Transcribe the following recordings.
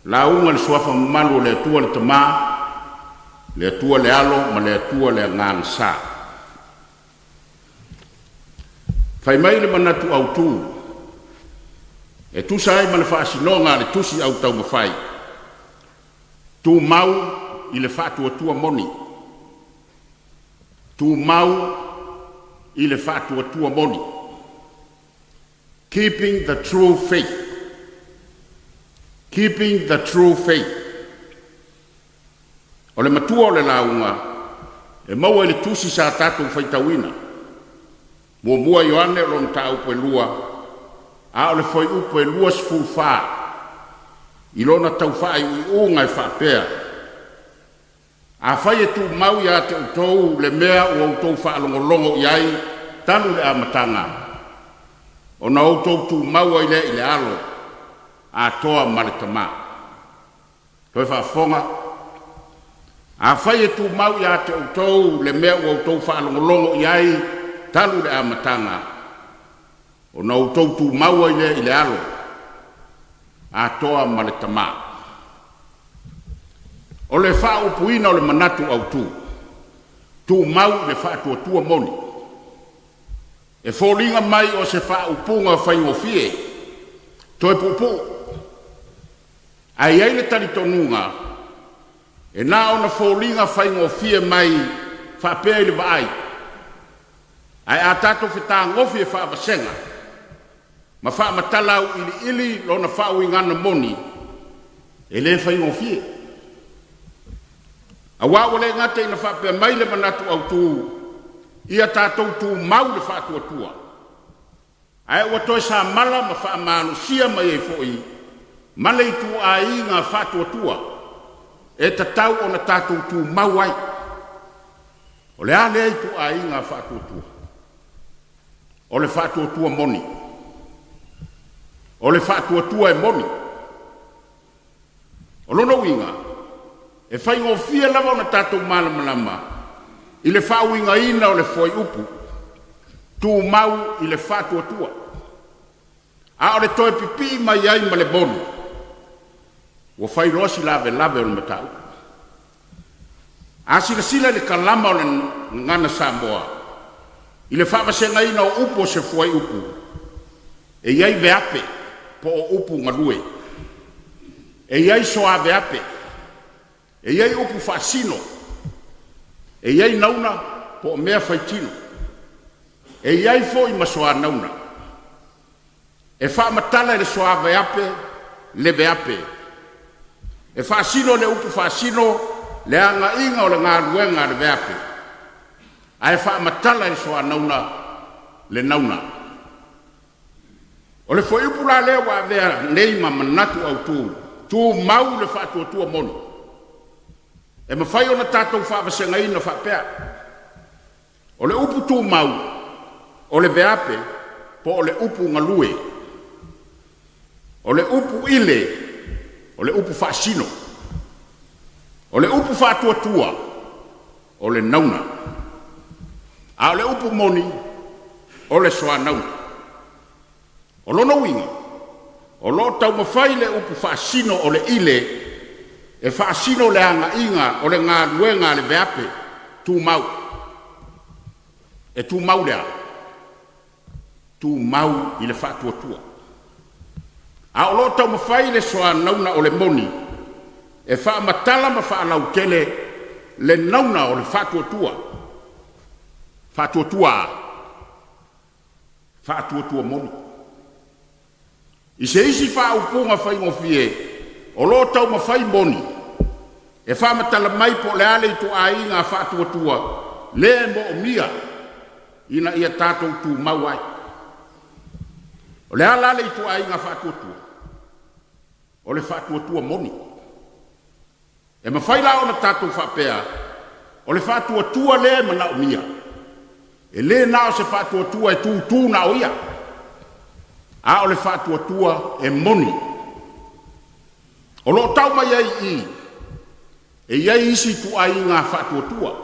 Lauga i le Suafa mamalu o le Atua le Tama, le Atua le Alo ma le Atua le Agaga Sa. Fai mai le manatu autu, e tusa ai ma le faasinoga a le Tusi Au Taumafai, tumau i le faatuatua moni, tumau i le faatuatua moni. Keeping the true faith. Keeping the true faith. O le matua o le lauga e maua i le tusi sa tatou faitauina. Muamua Ioane o lona mataupu e 2, a o le fuaiupu e 24, i lona tau faaiuiuga e faapea, Afai e tumau ia te outou le mea ua outou faalogologo i ai talu le amataga, ona outou tumau ai lea i le Alo atoa ma le Tama. Toe faafofoga, afai e tumau ia te outou le mea ua outou faalogologo i ai talu le amataga, ona outou tumau ai lea i le Alo atoa ma le Tama. O le faaupuina o le manatu autu, tumau i le faatuatua moni, e foliga mai o se faaupuga faigofie, toe puupuu, ae i ai le talitonuga e na ona foliga faigofie mai faapea i le vaai, ae a tatou fetagofi e faavasega ma faamatala auiliili lona faauigaga moni, e le faigofie. Aua ua le gata ina faapea mai le manatu autu, ia tatou tumau le faatuatua, ae ua toe samala ma faamalosia mai ai foi ma le ituaiga faatuatua e tatau ona tatou tumau ai. O le a lea ituaiga faatuatua? O le faatuatua moni. O le faatuatua e moni. O lona uiga, e faigofie lava ona tatou malamalama i le faauigaina o le fuaiupu tumau i le faatuatua, a o le toe pipii mai ai ma le moni, ua fai loa si lavelave o le mataupu. A silasila i le kalama o le Gagana Samoa i le faavasegaina o upu o se fuaiupu, e i ai veape po o upu galue, e i ai soaveape, e i ai upu faasino, e i ai nauna po o mea faitino, e i ai foi ma soanauna. E faamatala e le soaveape le veape. E faasino e le upu faasino le agaiga o le galuega a le veape, ae faamatala e le soanauna le nauna. O le fuaiupu la lea ua avea nei ma manatu autu, tumau le faatuatua moni. E mafai ona tatou faavasegaina faapea, O le upu tumau, o le veape po o le upu galue. O le upu ile, o le upu faasino. O le upu faatuatua, o le nauna. A o le upu moni, o le soanauna. O lona uiga, o lo o taumafai le upu faasino o le ile e faasino le agaiga o le galuega a le veape tumau. E tumau le a? Tumau i le faatuatua. A o lo o taumafai le soanauna o le moni e faamatala ma faalautele le nauna o le faatuatua. Faatuatua a? Faatuatua moni. I se isi faaupuga faigofie, o lo o taumafai moni e faamatala mai po o le a le ituaiga faatuatua lea e moomia ina ia tatou tumau ai. O le a la le ituaiga faatuatua? O le faatuatua moni. E mafai la ona tatou faapea, o le faatuatua lea e manaomia, e le na o se faatuatua e tutu na o ia, a o le faatuatua e moni. O lo o tau mai ai i i, e i ai isi ituaiga faatuatua.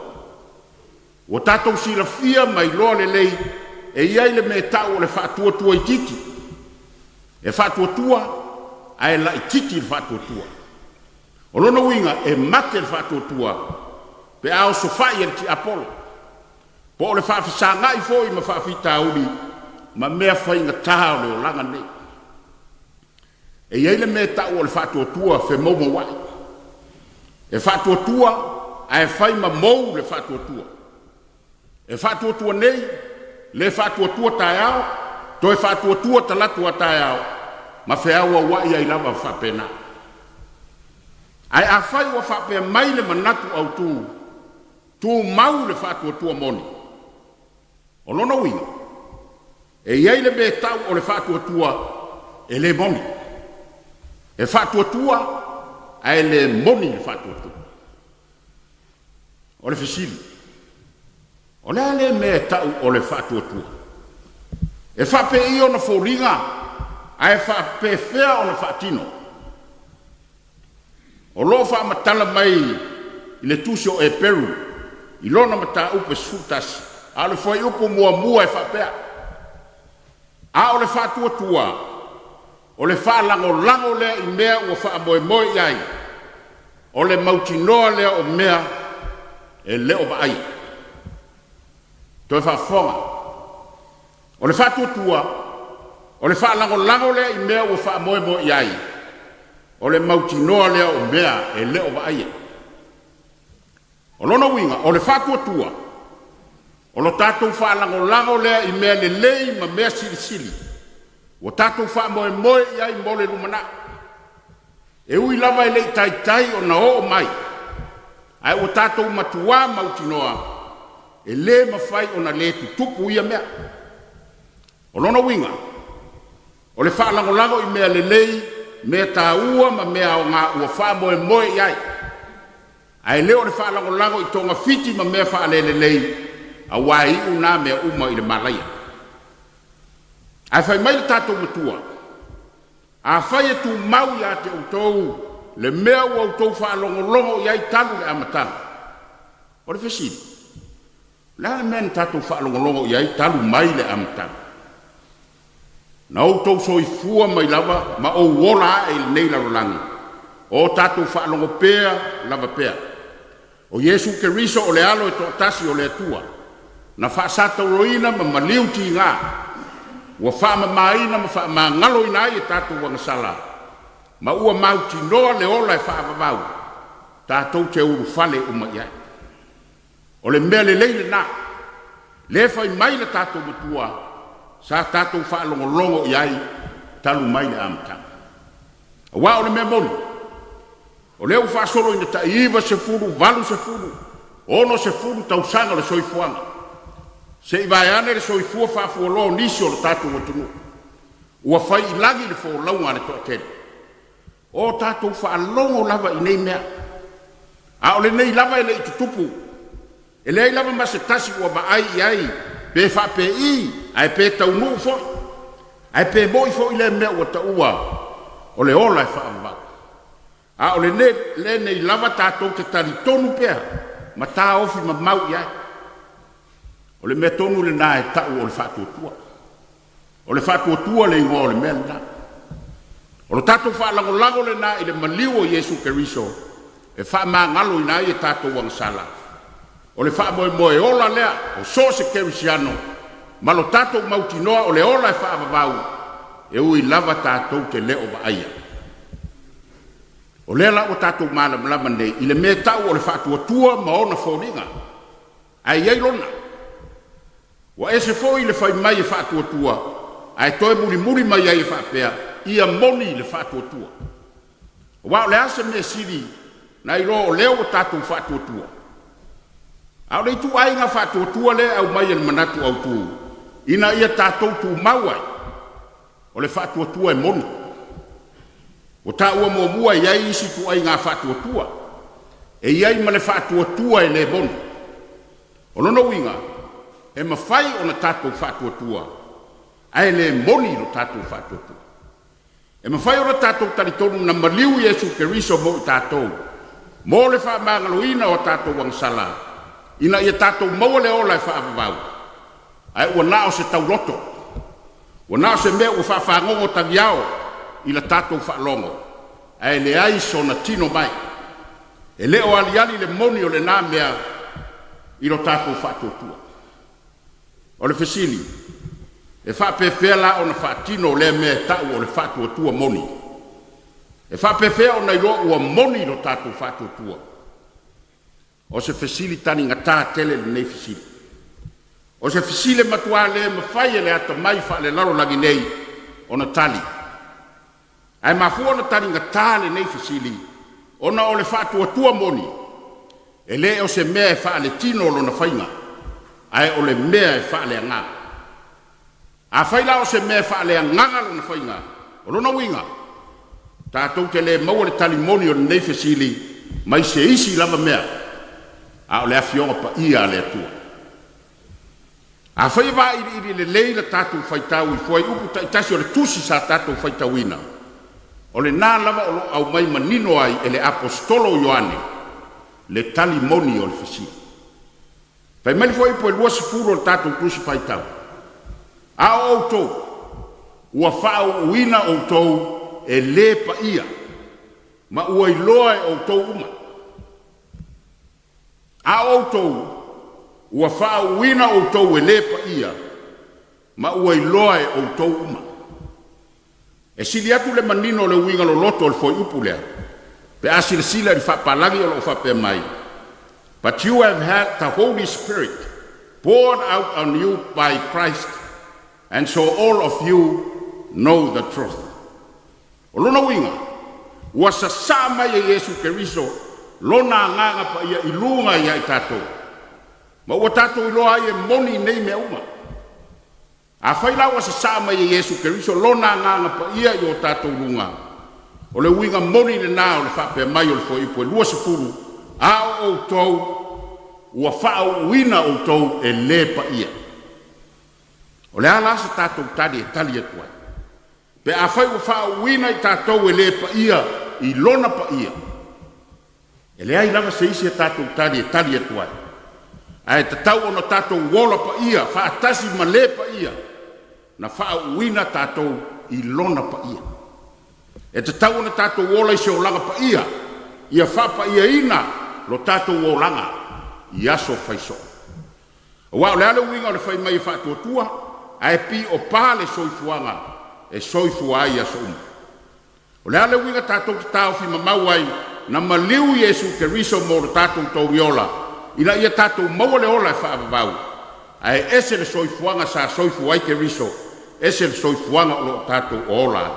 Ua tatou silafia ma iloa lelei e i ai le mea e tau o le faatuatua itiiti. E faatuatua ae laitiiti le faatuatua. O lona uiga, e mate le faatuatua pe a osofai e le tiapolo, po o le faafesagai foi ma faafitauli ma mea faigata o le olaga nei. E i ai le mea e tau o le faatuatua femoumouai. E faatuatua ae fai ma mou le faatuatua. E faatuatua nei, le faatuatua taeao, toe faatuatua talaatu a taeao, ma feauauai ai lava faapena. Ae afai ua faapea mai le manatu autu, tumau le faatuatua moni, o lona uiga, e i ai le mea e tau o le faatuatua e le moni. E faatuatua ae le moni le faatuatua. O le fesili, o le a lea mea e tau o le faatuatua? E faapei ona foliga ae faapefea ona faatino? O lo o faamatala mai i le tusi o Eperu i lona mataupu e 11, a o le fuaiupu muamua e faapea, A o le faatuatua, o le faalagolago lea i mea ua faamoemoe i ai, o le mautinoa lea o mea e le o vaaia. Toe faafofoga. O le faatuatua, o le faalagolago lea i mea ua faamoemoe i ai, o le mautinoa lea o mea e le o vaaia. O lona uiga, o le faatuatua, o lo tatou faalagolago lea i mea lelei ma mea silisili ua tatou faamoemoe i ai mo le lumanai. E ui lava e le i taitai ona oo mai, ae ua tatou matuā mautinoa e le mafai ona le tutupu ia mea. O lona uiga, o le faalagolago i mea lelei, mea taua ma mea aoga ua faamoemoe i ai, ae le o le faalagolago i togafiti ma mea faalelelei, aua e iu na mea uma i le malaia. Ae fai mai le tatou Matua, Afai e tumau ia te outou le mea ua outou faalogologo i ai talu le amataga. O le fesili, O le a le mea na tatou faalogologo i ai talu mai le amataga? Na outou soifua mai lava ma ou ola ae i lenei lalolagi, o o tatou faalogo pea lava pea. O Iesu Keriso o le Alo e toatasi o le Atua, na faasatauroina ma maliu tiga, ua faamamaina ma faamagaloina ai e tatou agasala, ma ua mautinoa le ola e faavavau, tatou te ulufale uma i ai. O le mea lelei lena, lea fai mai le tatou Matua, sa tatou faalogologo i ai talu mai le amataga. Aua o le mea moni, o lea ua faasolo ina tai 90, 80, 60 tausaga o le soifuaga, se i vaeane le soifua faafualoa o nisi o le tatou atunuu, ua fai i lagi le folauga a le toatele. O tatou faalogo lava i nei mea, a o lenei lava e le i tutupu. E leai lava ma se tasi ua vaai i ai pe faapei ae pe taunuu foi, ae pe moi foi lea mea ua taua o le ola e faavavau. A o lenei lava tatou te talitonu pea ma taofi mamau i ai. O le mea tonu lena e tau o le faatuatua. O le faatuatua le igoa o le mea lena. O lo tatou faalagolago lena i le maliu o Iesu Keriso e faamagaloina ai e tatou agasala. O le faamoemoe ola lea o so o se kerisiano ma lo tatou mautinoa o le ola e faavavau, e ui lava tatou te le o vaaia. O lea la ua tatou malamalama nei i le mea e tau o le faatuatua ma ona foliga, ae i ai lona. Ua ese foi le fai mai e faatuatua, ae toe mulimuli mai ai e faapea, ia moni le faatuatua. Aua o le a se mea sili nai lo o lea ua tatou faatuatua? A o le ituaiga faatuatua lea e aumai e le manatu autu ina ia tatou tumau ai, o le faatuatua e moni. Ua taua muamua e i ai isi ituaiga faatuatua. E i ai ma le faatuatua e le moni. O lona uiga, e mafai ona tatou faatuatua, ae le moni lo tatou faatuatua. E mafai ona tatou talitonu na maliu Iesu Keriso mo i tatou, mo le faamagaloina o a tatou agasala, ina ia tatou maua le ola e faavavau, ae ua na o se tauloto, ua na o se mea ua faafagogo tagiao i la tatou faalogo, ae leai sona tino mai. E le o aliali le moni o lena mea i lo tatou faatuatua. O le fesili, e faapefea la ona faatino lea mea e ta'u o le faatuatua moni? E faapefea ona iloa ua moni lo tatou faatuatua? O se fesili taligata tele lenei fesili. O se fesili e matua le mafai e le atamai faalelalolagi nei ona tali. Ae mafua ona taligata lenei fesili ona o le faatuatua moni e le o se mea e faaletino lona faiga, ae o le mea e faaleagaga. Afai la o se mea e faaleagaga lona faiga, o lona uiga, tatou te le maua le tali moni o lenei fesili mai se isi lava mea, a o le Afioga Paia a le Atua. Afai e vailiili lelei la tatou faitau i fuaiupu taitasi o le tusi sa tatou faitauina, o lena lava o lo o aumai manino ai e le Aposetolo o Ioane le tali moni o le fesili. Fai mai le fuaiupu e 20 o le tatou tusi faitau, A o outou, ua faauuina outou e le paia, ma ua iloa e outou uma. A o outou, ua faauuina outou e le paia, ma ua iloa e outou uma. E sili atu le manino o le uiga loloto o le fuaiupu lea, pe a silasila i le faapalagi o lo o faapea mai, But you have had the Holy Spirit poured out on you by Christ, and so all of you know the truth. O lona uiga, ua sasaa mai e Iesu Keriso lona Agaga Paia i luga ia i tatou, ma ua tatou iloa ai e moni nei mea uma. Afai la ua sasaa mai e Iesu Keriso lona Agaga Paia i o tatou luga, o le uiga moni lena o le faapea mai o le fuaiupu e 20, A o outou, ua faauuina outou e le paia. O le a la se tatou tali e tali atu ai? Pe afai ua faauuina i tatou e le paia i lona paia, e leai lava se isi a tatou tali e tali atu ai, ae tatau ona tatou ola paia faatasi ma le paia na faauuina tatou i lona paia. E tatau ona tatou ola i se olaga paia, ia faapaiaina lo tatou olaga i aso faisoo. Aua o le a le uiga o le fai mai e faatuatua, ae piopa le soifuaga e soifua ai i aso uma? O le a le uiga tatou te taofi mamau ai na maliu Iesu Keriso mo lo tatou togiola, ina ia tatou maua le ola e faavavau, ae ese le soifuaga sa soifua ai Keriso, ese le soifuaga o lo o tatou ola ai?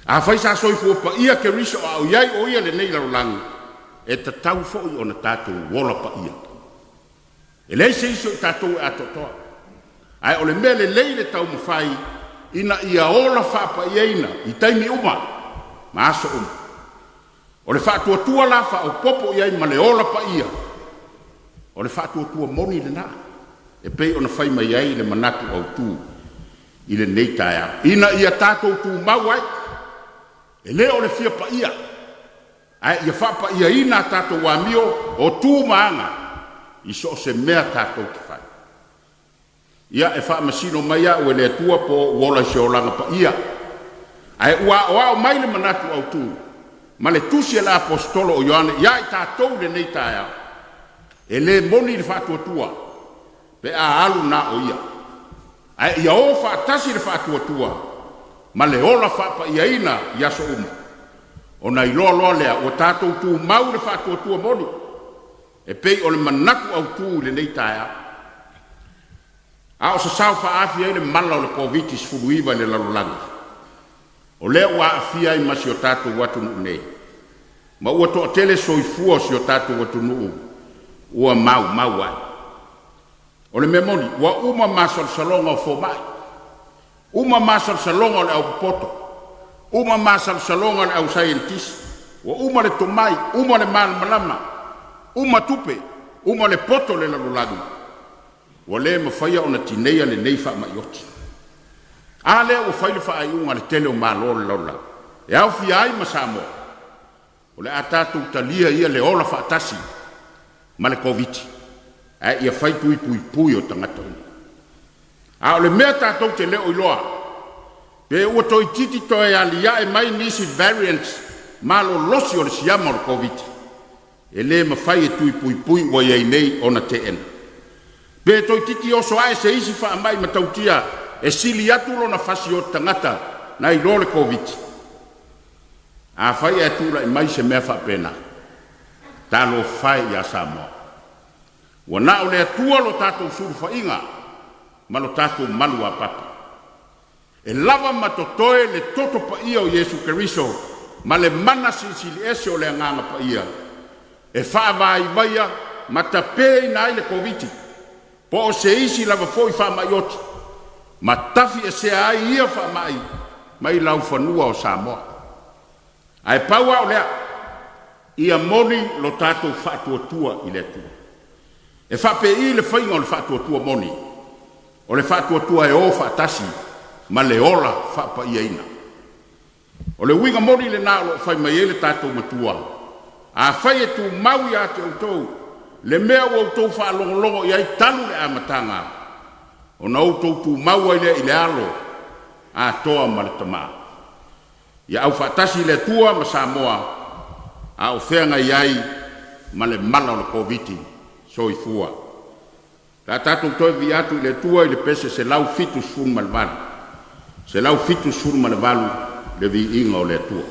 Afai sa soifua paia Keriso a o i ai o ia i lenei lalolagi, e tatau foi ona tatou ola paia. E leai se isi o i tatou e atoatoa, ae o le mea lelei le taumafai ina ia ola faapaiaina i taimi uma ma aso uma. O le faatuatua la faaopoopo i ai ma le ola paia, o le faatuatua moni lena, e pei ona fai mai ai le manatu autu i lenei taeao, ina ia tatou tumau ai, e le o le fia paia, ae ia faapaiaina a tatou amio o tu ma aga i so o se mea tatou te fai. Ia, e faamasino mai au e le Atua po o ou ola i se olaga paia, ae ua aoao mai le manatu autu ma le tusi a le Aposetolo o Ioane iā i tatou i lenei taeao, e le moni le faatuatua pe a alu na o ia, ae ia o faatasi le faatuatua ma le ola faapaiaina i aso uma, ona iloa loa lea ua tatou tumau i le faatuatua moni, e pei o le manatu autu i lenei taeao. A o sasao faaafi ai le mala o le Koviti-19 i le lalolagi, o lea ua aafia ai ma si o tatou atunuu nei, ma ua toatele soifua o si o tatou atunuu ua maumau ai. O le mea moni, ua uma masalosaloga o fomai, uma masalosaloga o le aupopoto, uma masalosaloga o le ausaienitisi, ua uma le tomai, uma le malamalama, uma tupe, uma le poto o le lalolagi, ua le mafaia ona tineia lenei faamai oti. A lea ua fai le faaiuga a le tele o Malo o le lalolagi, e aofia ai ma Samoa, o le a tatou talia ia le ola faatasi ma le Koviti, ae ia fai tui puipui o tagata uma. A o le mea tatou te le o iloa, pe ua toeitiiti toe aliae mai nisi variants malolosi o le siama o le Koviti. E le mafai e tui puipui ua i ai nei ona teena. Pe toeitiiti oso ae se isi faamai matautia e sili atu lona fasioti tagata nai lo le Koviti. Afai ae tulai mai se mea faapena, talofa e ia Samoa, ua na o le Atua lo tatou sulufaiga ma lo tatou maluapapa. E lava ma totoe le toto paia o Iesu Keriso ma le mana silisili ese o le Agaga Paia e faavaivaia ma tapeina ai le Koviti po o se isi lava foi faamai oti ma tafiesea ai ia faamai mai laufanua o Samoa. Ae pau lava o lea, ia moni lo tatou faatuatua i le Atua. E faapei le faiga o le faatuatua moni? O le faatuatua e o faatasi ma le ola faapaiaina. O le uiga moni lena o lo o fai mai ai le tatou Matua, afai e tumau ia te outou le mea ua outou faalogologo i ai talu le amataga, ona outou tumau ai lea i le Alo atoa ma le Tama. Ia aufaatasi le Atua ma Samoa a o feagai ai ma le mala o le Koviti. Soifua. Pe a tatou toe vivii atu i le Atua i le pese 178, 178 le viiga o le Atua.